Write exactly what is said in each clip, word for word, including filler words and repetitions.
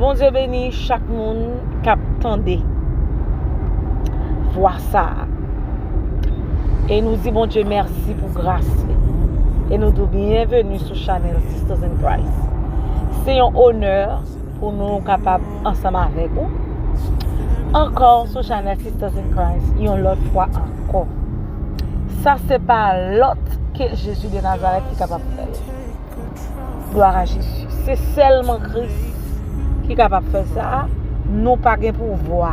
Bondye beni chak moun k ap tande vwa sa a. E nou di Bondye mèsi pou gras li. E nou di w byenveni sou chanèl Sisters in Christ. Se yon onè pou nou kapab ansanm avèk ou ankò sou chanèl Sisters in Christ yon lòt fwa ankò. Sa se pa lòt ke Jezi de Nazarèt ki kapab fè l. Glwa a Jezi. Se sèlman Kris ki kapab fè sa. Nou pa gen pouvwa.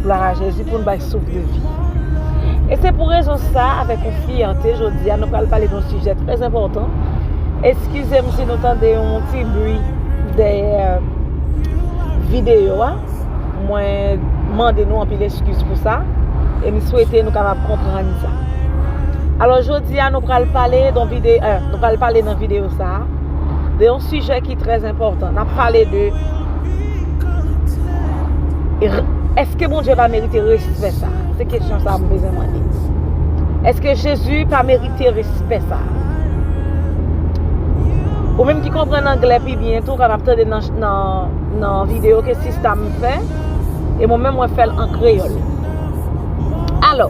Glwa a Jezi pou n bay souf de vi. E se pou rezon sa, avèk yon fyète, jodi a, nou pral pale de yon sijè trè enpòtan. Eskize m si nou tande yon ti bri dèyè videyo a. Mwen mande nou anpil eskiz pou sa. E m swete nou kapab konprann sa. Alò, jodi a, nou pral pale de yon vide-, eh, nou pral pale nan videyo sa a de yon sijè ki trè enpòtan. N ap pale de, èske Bondye pa merite respè sa? Se kesyon sa a m bezwen mande. Èske Jezi pa merite respè sa? Ou menm ki konprann anglè pi byen tou, kapab tande nan, nan, nan videyo ke sista m fè. E mwen menm, mwen fè l an kreyòl. Alò,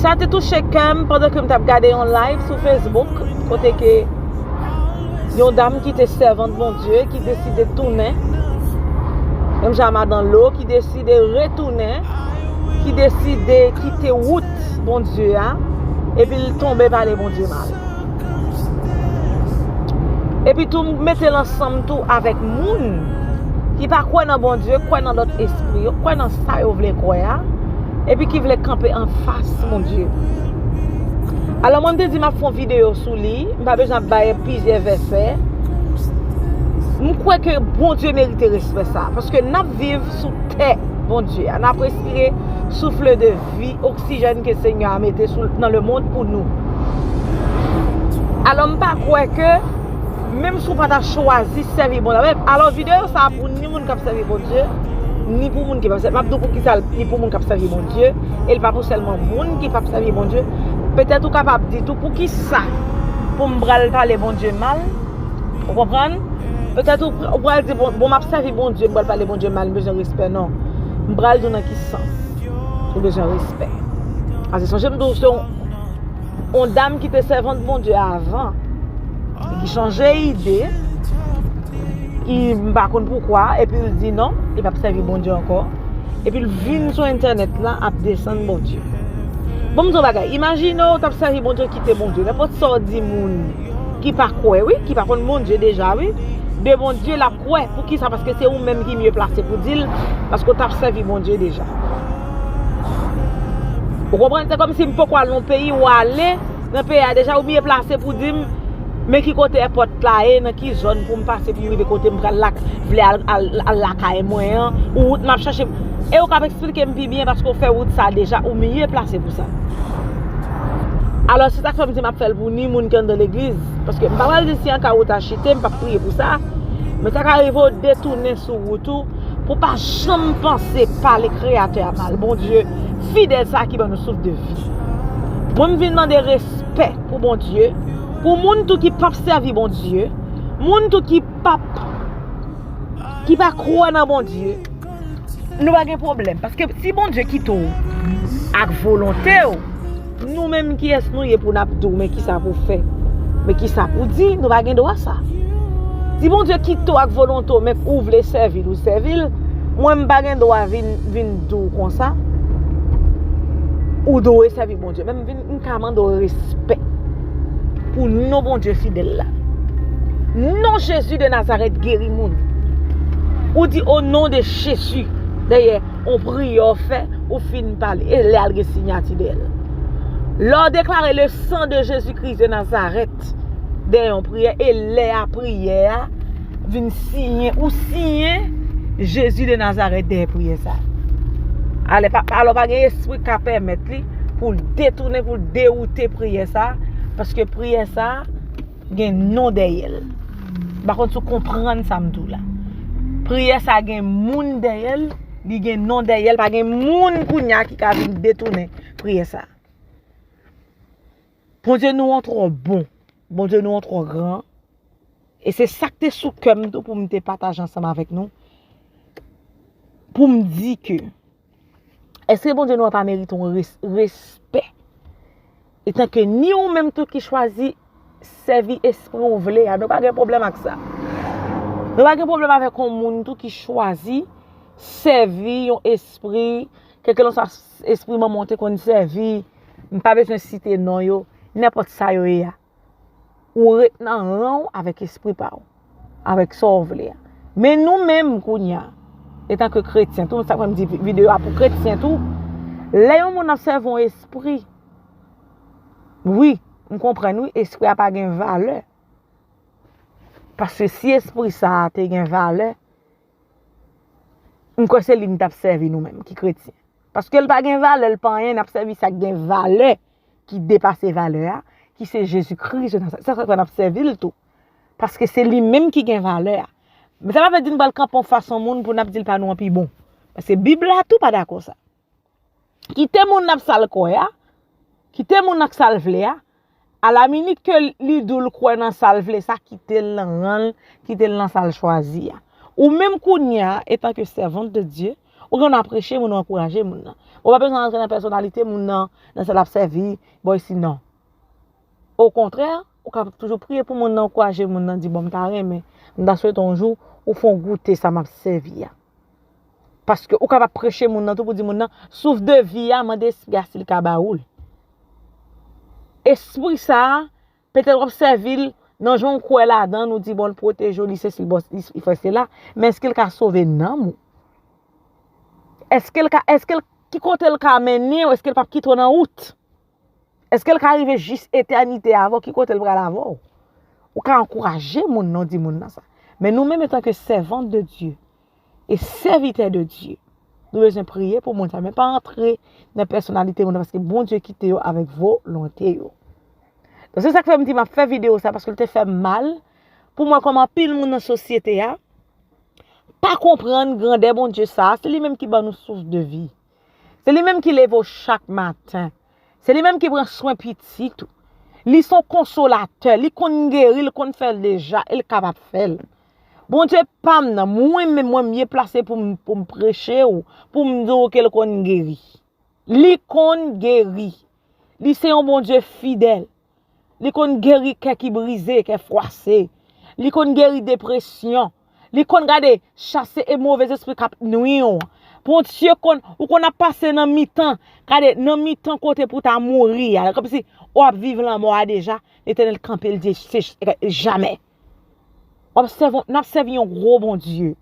sa te touche kè m pandan ke m t ap gade yon live sou Facebook, kote ke yon dam ki te sèvant Bondye, ki deside tounen, menm jan a madan Lo, ki deside retounen, ki deside kite wout Bondye a, epi l tonbe pale Bondye mal. Epi tou, m mete l ansanm tou avèk moun ki pa kwè nan Bondye, kwè nan lòt espri yo, kwè nan sa yo vle kwè a, epi ki vle kanpe anfas Bondye. Alò, mwen, m te di m ap fè yon videyo sou li, m pa bezwen ap bay plizyè vèsè. M kwè ke Bondye merite respè sa, paske n ap viv sou tè Bondye a, n ap respire souf de vi, oksijèn ke Senyè a mete sou, nan lemonn pou nou. Alò, m pa kwè ke, menm si w pa ta chwazi sèvi Bondye, alò, videyo sa a pou ni moun k ap sèvi Bondye, ni pou moun ki p ap sèvi. M ap di w poukisa li pou moun k ap sèvi Bondye, e li pa pou sèlman moun ki p ap sèvi Bondye. Petèt ou kapab di tou, poukisa pou m pral pale Bondye mal? Ou konprann? Petèt ou, ou pral di, bon, bon, m ap sèvi Bondye, m pral pale Bondye mal, m bezwen respè. Non. M pral di w nan ki sans ou bezwen respè. Paske sonje m di w se yon, yon dam ki te sèvant Bondye avan, e ki chanje ide, ki m pa konn poukwa, epi l di non, li p ap sèvi Bondye ankò. Epi l vin sou entènèt la ap desann Bondye. Bon, m di w bagay, imajine w t ap sèvi Bondye, kite Bondye. Nenpòt sa w di moun ki pa kwè, wi, ki pa konn Bondye deja, wi, de Bondye l ap kwè. Poukisa? Paske se ou menm ki mye plase pou di l, paske w t ap sèvi Bondye deja. Ou konprann? Se kòmsi m poko al nan yon peyi, ou ale nan peyi a deja, ou mye plase pou di m, men ki kote èpòt la ye, nan ki zòn pou m pase pou m rive kote m pral la, vle al, al, al lakay mwen an, ou wout m ap chache. E ou kab eksplike m pi byen paske ou fè wout sa deja, ou mye plase pou sa. Alò, se sa k fè m di m ap fè l pou ni moun ki anndan legliz. Paske m pa pral di si an ka wout a chite, m p ap priye pou sa. Men sa ka rive w detounen sou wout ou, pou w pa janm panse pale Kreyatè a mal. Bondye fidèl sa a ki ban nou souf de vi. Mwen, m vin mande respè pou Bondye, pou moun tou ki p ap sèvi Bondye, moun tou ki p ap, ki pa kwè nan Bondye. Nou pa gen pwoblèm. Paske si Bondye kite w ak volonte w, nou menm, kiyès nou ye pou n ap di w, men kisa pou w fè, men kisa pou w di? Nou pa gen dwa sa. Si Bondye kite w ak volonte w, men ou vle sèvi l, ou sèvi l, mwen, m pa gen dwa vin, vin di w konsa, ou dwe sèvi Bondye. Men m vin, m ka mande w respè pou non Bondye fidèl la. Non Jezi de Nazarèt geri moun. Ou di, "O non de Jezi," dèyè yon priyè w fè, ou fin pale, e lè a l gen siyati dèyè l. Lè w deklare le sang de Jésus-Christ de Nazareth dèyè yon priyè, e lè a priyè a vin siyen, ou siyen Jezi de Nazarèt dèyè priyè sa. Alè, pa, alò, pa gen espri k ka pèmèt li pou l detounen, pou l dewoute priyè sa, paske priyè sa gen non dèyè l. M pa konn si w konprann sa m di w la. Priyè sa gen moun dèyè l, li gen non dèyè l, pa gen moun kounye a ki ka vin detounen priyè sa. Bondye nou an twò bon. Bondye nou an twò gran. E se sa k te sou kè m tou pou m te pataje ansanm avèk nou. Pou m di ke, èske Bondye nou an pa merite yon res-, respè? Etan ke ni ou menm tou ki chwazi sèvi espri ou vle a, nou pa gen pwoblèm ak sa. Nou pa gen pwoblèm avèk yon moun tou ki chwazi sèvi yon espri, kèlkelanswa espri manman w te konn sèvi, m pa bezwen site non yo, nenpòt sa yo ye a. Ou ret nan ran w avèk espri pa w, avèk sa w vle a. Men nou menm kounye a, etan ke kretyen, tou sa k fè m di vi-, videyo a pou kretyen tou, lè yon moun ap sèvi yon espri, wi, m konprann wi, espri a pa gen valè. Paske si espri sa a te gen valè, m kwè se li n t ap sèvi nou menm ki kretyen. Paske l pa gen valè, l pa anyen, n ap sèvi sa k gen valè, ki depase valè a, ki se Jezi Kris de Nazarèt. Se sa k fè n ap sèvi l tou. Paske se li menm ki gen valè a. Men sa pa vle di n pral kanpe yon fason moun pou n ap di l pa nou an pi bon. Paske Bib la tou pa dakò sa. Kite moun nan ap sa l kwè a, kite moun nan ak sa l vle a, alaminit ke li di w l kwè nan sa l vle sa, kite l nan ran l, kite l nan sa l chwazi a. Ou menm kounye a, etan ke sèvant de Dye, ou gen dwa preche moun, ou ankouraje moun nan. Ou pa bezwen rantre nan pèsonalite moun nan, nan sa l ap sèvi, bò isi non. Okontrè, ou kapab toujou priye pou moun nan, ankouraje moun nan, di, "Bon, m ta renmen, m ta swete yon jou ou fè yon goute sa m ap sèvi a." Paske ou kapab preche moun nan tou pou di moun nan, souf de vi a, mande espri a si l ka ba ou l. Espri sa a, petèt w ap sèvi l nan jan w kwè ladan l, ou di, "Bon, l pwoteje w, li sesi, l bò, li, li fè sela." Men èske l ka sove nanm ou? Èske l ka, èske l, ki kote l ka mennen w? Èske l p ap kite w nan wout? Èske l ka rive jis etènite avè w? Ki kote l pral avè w? Ou ka ankouraje moun nan, di moun nan sa. Men nou menm, etan ke sèvant de Dye e sèvitè de Dye, nou bezwen priye pou moun sa, men pa antre nan pèsonalite moun nan, paske Bondye kite yo avèk volonte yo. Donk, se sa k fè m di m ap fè videyo sa, paske l te fè m mal pou mwen kòman anpil moun nan sosyete a pa konprann grandè Bondye sa a. Se li menm ki ban nou souf de vi. Se li menm ki leve w chak maten. Se li menm ki pran swen pitit ou. Li se yon konsolatè. Li konn geri, li konn fè l deja, e l kapab fè l. Bondye pa m nan, mwen menm, mwen mye plase pou m, pou m preche w, pou m di w ke l konn geri. Li konn geri. Li se yon Bondye fidèl. Li konn geri kè ki brize, kè fwase. Li konn geri depresyon. Li konn, gade, chase e movèzespri k ap nwi w. Bondye konn, ou konn ap pase nan mitan, gade, nan mitan kote pou w ta mouri a, kòmsi w ap viv lanmò a deja, Letènèl kanpe, l di, se jamè. W ap sèvi, n ap sèvi yon gwo Bondye.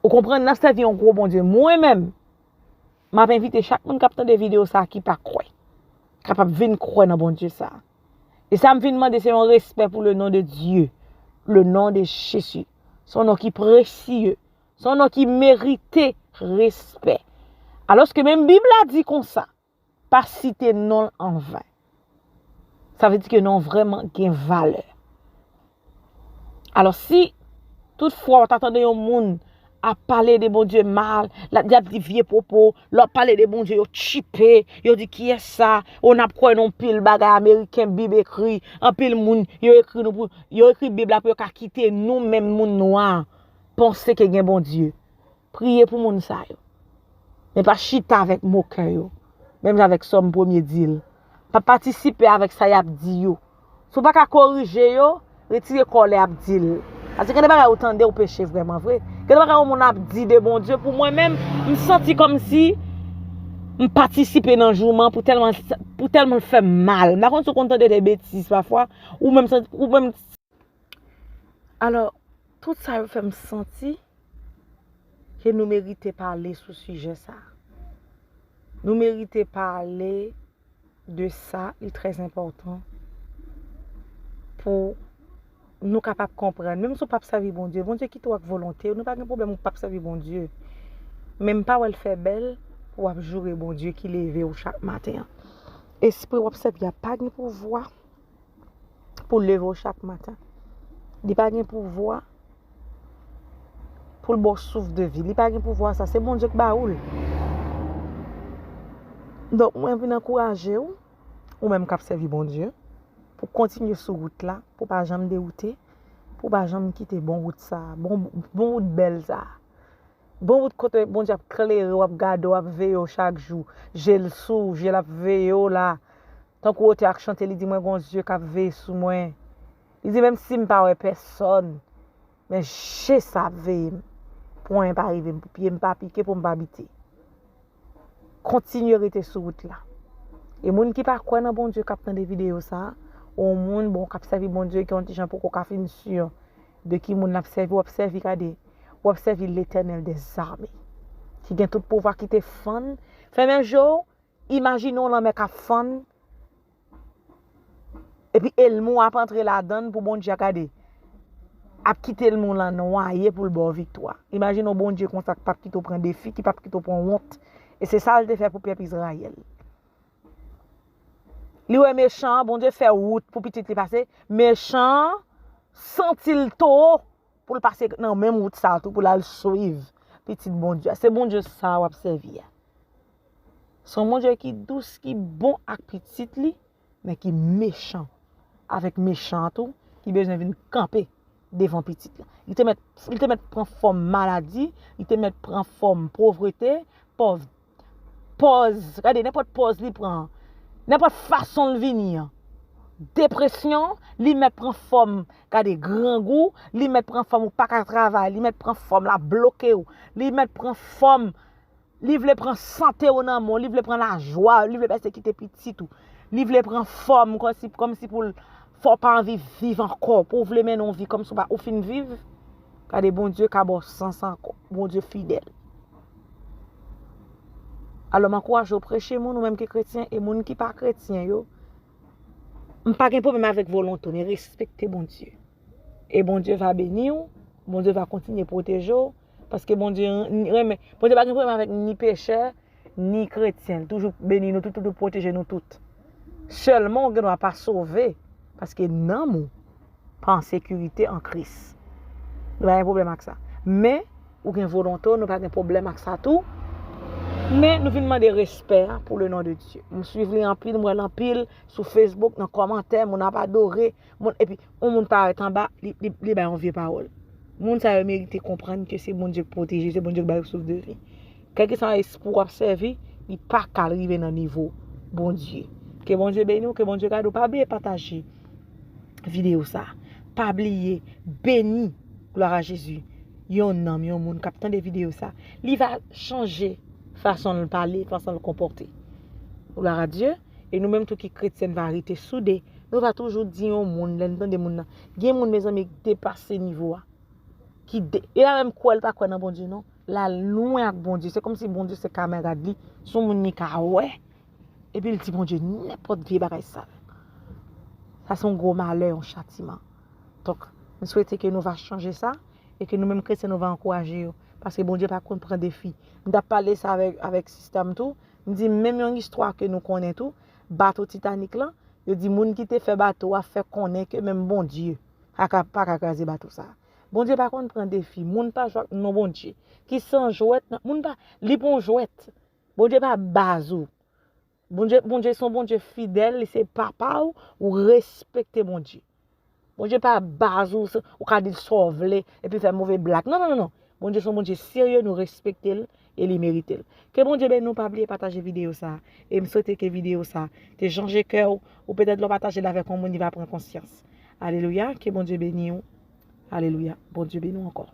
Ou konprann? N ap sèvi yon gwo Bondye. Mwen menm, m ap envite chak moun k ap tande videyo sa a ki pa kwè, kapab vin kwè nan Bondye sa a. E sa m vin mande, se yon respè pou le non de Dye, le non de Jezi. Se yon non ki presye, se yon non ki merite respè. Alòske menm Bib la di konsa, pa site non l an ven. Sa vle di ke non vrèman gen valè. Alò, si toutfwa w ta tande yon moun ap pale de Bondye mal, l ap, y ap di vye pwopo, lè w ap pale de Bondye, yo tchipe, yo di, "Kiyès sa? O, n ap kwè nan yon pil bagay ameriken, Bib ekri, anpil moun, yo ekri nou pou, yo ekri Bib la pou yo ka kite nou menm moun nwa panse ke gen Bondye." Priye pou moun sa yo. Men pa chita avèk mokè yo. Menm jan avèk Sòm premye di l. Pa patisipe avèk sa y ap di yo. Si w pa ka korije yo, retire kò w lè y ap di l. Paske gen de bagay ou tande, ou peche vrèman vre. Gen de bagay yon moun ap di de Bondye, pou mwen menm, m santi kòmsi m patisipe nan jouman pou tèlman, pou tèlman l fè m mal. M pa konn si w konn tande de betiz pafwa, ou menm santi, ou menm Alò, tout sa yo fè m santi ke nou merite pale sou sijè sa a. Nou merite pale de sa, li trè enpòtan pou nou kapab konprann. Menm si w p ap sèvi Bondye, Bondye kite w ak volonte w, nou pa gen pwoblèm ou p ap sèvi Bondye. Men m pa wè l fè bèl pou w ap joure Bondye ki leve w chak maten an. Espri w ap sèvi a pa gen pouvwa pou l leve w chak maten. Li pa gen pouvwa pou l ba w souf de vi. Li pa gen pouvwa sa. Se Bondye k ba ou l. Donk, mwen vin ankouraje w, ou menm k ap sèvi Bondye, Ou kontinye sou wout la, pou w pa janm dewoute, pou w pa janm kite bon wout sa, bon, bon wout bèl sa. Bon wout kote Bondye ap klere w, ap gade w, ap veye w chak jou. Je l sou w, je l ap veye w la. Tankou otè a k chante, li di, "Mwen gen yon zye k ap veye sou mwen." Li di, "Menm si m pa wè pèsòn, men je sa ap veye m, pou anyen pa rive m, pou pye m pa pike, pou m pa bite." Kontinye rete sou wout la. E moun ki pa kwè nan Bondye k ap tande videyo sa a, ou moun, bon, k ap sèvi Bondye, ki yon ti jan poko ka fin si de ki moun l ap sèvi, w ap sèvi, gade, w ap sèvi Letènèl dèzame, ki gen tout pouvwa, ki te fann. Fèmen je w, imajine w lanmè k ap fann, epi elmi w ap antre ladan l pou Bondye a gade, ap kite elmi w lan nwaye pou l ba w viktwa. Imajine w Bondye konsa k p ap kite w pran defi, ki p ap kite w pran wont. E se sa l te fè pou pèp Izrayèl. Li wè mechan an, Bondye fè wout pou pitit li pase. Mechan an santi l towo pou l pase nan menm wout sa a tou, pou l al swiv pitit Bondye a. Se Bondye sa a w ap sèvi a. Se yon Bondye ki dous, ki bon ak pitit li, men ki mechan avèk mechan an tou, ki bezwen vin kanpe devan pitit la. Li te mèt, li te mèt pran fòm maladi, li te mèt pran fòm povrete, pòv, pòz, gade, nenpòt pòz li pran, nenpòt fason l vini an. Depresyon, li mèt pran fòm, gade, grangou, li mèt pran fòm ou pa ka travay, li mèt pran fòm l ap bloke w, li mèt pran fòm, li vle pran sante w nan men w, li vle pran lajwa w, li vle pèsekite pitit ou, li vle pran fòm kòmsi, kòmsi pou l fè w pa anvi viv ankò, pou w vle mennen yon vi kòmsi w pa, ou fin viv. Gade, Bondye ka ba w sans ankò. Bondye fidèl. Alò, m ankouraje w preche moun, ou menm ki kretyen, e moun ki pa kretyen yo, m pa gen pwoblèm avèk volonte w, men respekte Bondye. E Bondye va beni w, Bondye va kontinye pwoteje w, paske Bondye renmen, Bondye pa gen pwoblèm avèk ni pechè, ni kretyen. L toujou beni nou tout, toujou pwoteje nou tout. Sèlman, ou gen dwa pa sove, paske nanm ou pa an sekirite an Kris. Nou pa gen pwoblèm ak sa. Men, ou gen volonte w, nou pa gen pwoblèm ak sa tou. Men, nou vin mande respè a pou le non de Dye. M swiv li anpil, m wè l anpil sou Facebook, nan kòmantè, moun ap adore, moun, epi yon moun parèt anba, li, li, li bay yon vye pawòl. Moun sa yo merite konprann ke se Bondye k pwoteje, se Bondye k bay yo souf de vi. Kèlkeswa espri w ap sèvi, li pa ka rive nan nivo Bondye. Ke Bondye beni w, ke Bondye gade w. Pa bliye pataje videyo sa. Pa bliye beni, glwa a Jezi, yon nanm, yon moun k ap tande videyo sa. Li va chanje fason l pale, fason l konpòte. Glwa a Dye. E nou menm tou ki kretyen, n va rete soude. Nou va toujou di yon moun, lè n tande moun nan. Gen moun, mezanmi, k depase nivo a. Ki de, e la menm kwè l pa kwè nan Bondye, non. L al lwen ak Bondye. Se kòmsi Bondye se kamarad li. Se yon moun li ka wè. Epi l di Bondye nenpòt vye bagay sal. Sa se yon gwo malè, yon chatiman. Donk, m swete ke nou va chanje sa, e ke nou menm kretyen, nou va ankouraje yo. Paske Bondye pa konn pran defi. M t ap pale sa avèk, avèk sista m tou. M di, menm yon istwa ke nou konnen tou, bato Titanik lan, yo di moun ki te fè bato a fè konnen ke menm Bondye pa ka, pa ka kraze bato sa. Bondye pa konn pran defi. Moun pa jwe ak non Bondye. Ki se yon jwèt, nan, moun pa, li pa yon jwèt. Bondye pa baz ou. Bondye, Bondye se yon Bondye fidèl, li se papa w, ou respekte Bondye. Bondye pa baz ou, ou ka di l sa w vle, epi fè move blag. Non, non, non, non. Bondye se yon Bondye serye, nou respekte l e li merite l. Ke Bondye beni nou, pa bliye pataje videyo sa. E m swete ke videyo sa te chanje kè w, ou petèt lè w pataje l avèk yon moun, li va pran konsyans. Alelouya, ke Bondye beni w. Alelouya, Bondye beni w ankò.